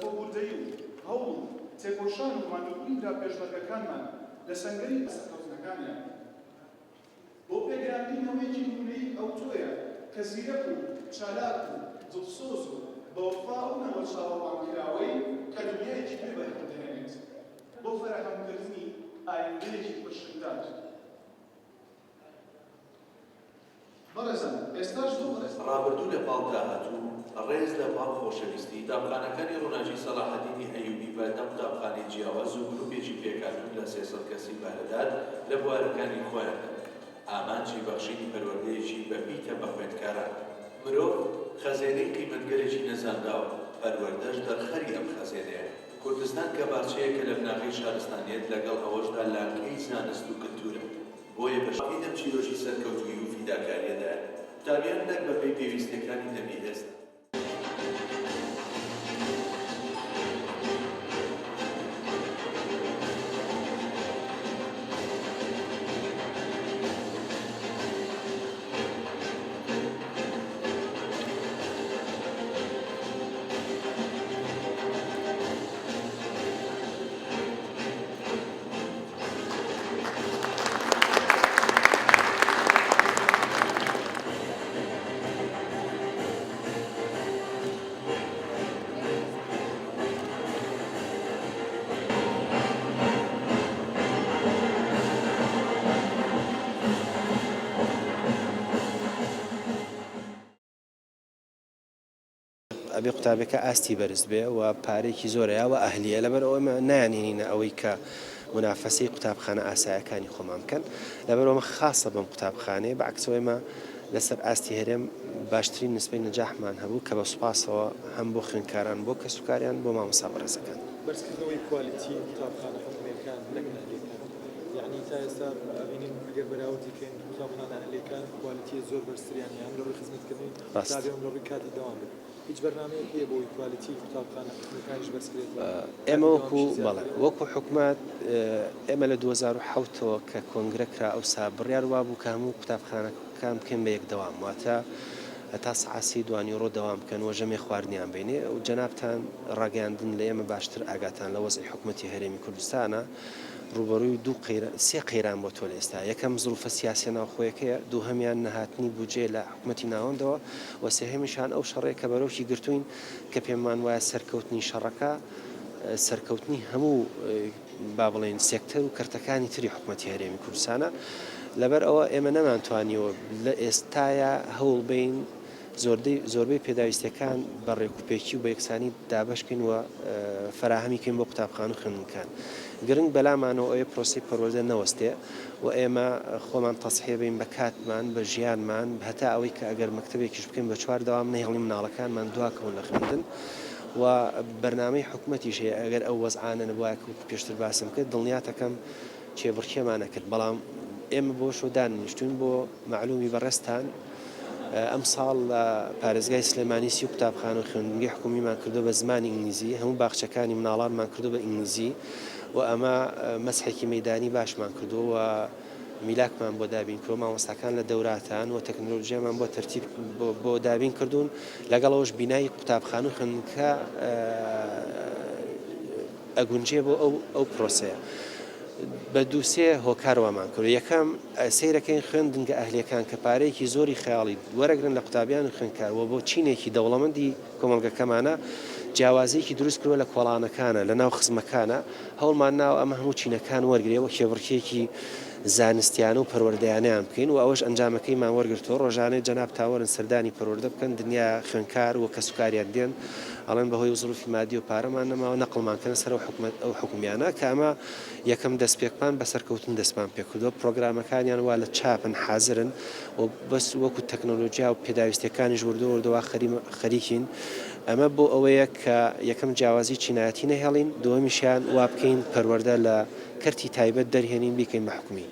لەخۆبووردەیی و هەوڵ و تێکۆشان و ماندووبوونی برا پێشمەرگەکانمان لە سەنگەری سەرکەوتنەکانیان بۆ پێگەیاندنی نەوەیەکی نموونەیی ئەوتۆیە کە زیرەک و چالاک و دڵسۆز و بەوەفا ئەو نەوە چاوەڕوانکراوەی کە دنیایەکی نوێ بەرهەم دەهێنێت بۆ فەراهەمکردنی ئایندەیەکی پرشنگدار. بەڕێزان ئێستاش زۆر بەڕێز. ڕابردوو لە پاڵ داهاتوو، ڕێز لە پاڵ خۆشەویستی، قوتابخانەکانی ڕووناکی سەڵاحەدینی ئەیوبی بە دە قوتابخانەی جیاواز و گروپێکی پێکهاتوون لە 300 کەسی بەهرەدار لە بوارەکانی خۆیاندا، ئامانجی بەخشینی پەروەردەیەکی بەپیتە بە خوێندکاران. مرۆڤ خەزێنەی قیمەتگەلێکی نەزانراوە، پەروەردەش دەرخەری ئەم خەزێنەیە. کوردستان کە باخچەیەکە لە بناغەی شارستانیەت، لەگەڵ ئەوەشدا لانکەی زانست و کلتورە. بۆیە بەشێکی لەم چیرۆکی سەرکەوتوویی و فیداکارییەدایە. قوتابیان نەک بەپێی پێویستییەکانی دەمی ئێستا. ئەبێ قوتابیەکە ئاستی بەرز بێ و پارەیەکی زۆرە یا وە ئەهلیە لەبەر ئەوە ئێمە نایانهێنینە ئەوەی کە مونافەسەی قوتابخانە ئاسایەکانی خۆمان بکەن لەبەر ئەوە خاصە بەم قوتابخانەیە بە عەکسەوە ئێمە لەسەر ئاستی هەرێم باشترین نسبەی نەجاحمان هەبوو کە بە سوپاسەوە هەم بۆ خوێندکاران بۆ کەسوکاریان بۆ مامۆستا بەڕێزەکان. بەرزکردنەوەی کوالیتی قوتابخانە حکومییەکان نەک ئەهلییەکان یەعنی تا ئێستا ئەبینین ئەگەر بەراوردی کەین قوتابخانە ئەهلییەکان کوالیتی زۆر بەرزتریان هەیە هەم لە ڕووی خزمەتکردنی ڕاست. قوتابی هەم لە ڕووی کاتی دەوام بێت هیچ بەرنامەیەک هەیە بۆ ئەوەی کوالیتی قوتابخانە حکومییەکانیش بەرز کرێتەوە ئێمە کاتی وەکو دەوامیشی زیاد بەڵێ کرێت؟ وەکو حکومەت ئێمە لە 2007 ەوە کە کۆنگرە کرا ئەوسا بڕیار وابوو کە هەموو قوتابخانەکان بکەین بە یەک دەوام واتە هەتا سەعات سێی دوانیوەڕۆ دەوام بکەن و ژەمێ خواردنیان بینێ و جەنابتان ڕاگەیاندن لە ئێمە باشتر ئاگاتان لە وەزعی حکومەتی هەرێمی کوردستانە ڕووبەڕووی دوو قەیران سێ قەیران بۆتەوە لە ئێستا یەکەم زروفە سیاسیە ناوخۆیەکەیە دووهەمیان نەهاتنی بودجەیە لە حکومەتی ناوەندەوە و سێهەمیشان ئەو شەڕەیە کە بەرۆکی گرتووین کە پێمان وایە سەرکەوتنی شەڕەکە سەرکەوتنی هەموو با بڵێین سێکتەر و کەرتەکانی تری حکومەتی هەرێمی کوردستانە لەبەر ئەوە ئێمە نەمانتوانیوە لە ئێستایا هەوڵ بەین زۆردەی زۆربەی پێداویستیەکان بە ڕێکوپێکی و بە یەکسانی دابەش کەین و فەراهەمی کەین بۆ قوتابخانە و خوێندنگەکان. گرنگ بەلامانەوە ئەوەیە پرۆسەی پەروەردە نەوەستێ و ئێمە خۆمان تەزحیە بین بە کاتمان، بە ژیانمان، هەتا ئەوەی کە ئەگەر مەکتەبێکیش بکەین بە چوار دەوام نەهێڵین مناڵەکانمان دواکەون لە خوێندن و بەرنامەی حکومەتیش هەیە ئەگەر ئەو وەزعانە نەبوایە کە وەکو پێشتر باسم کرد دڵنیاتەکەم کێبڕکێمان ئەکرد بەڵام ئێمە بۆشۆ داننیشتوین بۆ مەعلومی بەڕێزتان ئەمساڵ لە پارێزگای سلێمانی 30 قوتابخانە و خوێندنگەی حکومیمان کردو بە زمانی ئینگلیزی هەموو باخچەکانی مناڵانمان کردو بە ئینگلیزی و ئەمە مەسحێکی مەیدانی باشمان کردو و میلاکمان بۆ دابین کردو مامۆستاکان لە دەوراتان و تەکنەلۆژیامان بۆ تەرتیب بۆ دابین کردوون لەگەڵ ئەوەش بینای قوتابخانە و خوێندنگە ئەگونجێ بۆ ئەو ئەو پرۆسەیە. بە دوو سێ هۆکار وامان کردوە یەکەم سەیرەکەین خوێندنگە ئەهلیەکان کە پارەیەکی زۆری خەیاڵی وەرەگرن لە قوتابیان و خوێندکار و بۆ چینێکی دەوڵەمەندی کۆمەڵگەکەمانە جیاوازیەکی دروست کردوە لە کۆڵانەکانە لە ناو خزمەکانە هەوڵمان ناوە ئەمە هەموو چینەکان وەرگرێ و کێبڕکێکی زانستیانە و پەروەردەیانەیان بکەین و ئەوەش ئەنجامەکەیمان وەرگرتووە ڕۆژانەی جەناب تاوەرن سەردانی پەروەردە بکەن دنیا خوێندکار و کەسوکاریان دێن ئەڵێن بەهۆی زروفی مادی و پارەمان نەماوە نەقڵمان کەنە سەر ئەو حکومەت ئەو حکومیانە کە ئەمە یەکەم دەستپێکمان بە سەرکەوتن دەستمان پێکردووە پرۆگرامەکانیان وا لە چاپن حازرن و بەس وەکو تەکنۆلۆژیا و پێداویستیەکانیش وردە وردە وا خەریکین ئەمە بۆ ئەوەیە کە یەکەم جیاوازی چینایەتی نەهێڵین دووەمیشیان وا بکەین پەروەردە لە کەرتی تایبەت دەرهێنین بیکەین بە حکومی.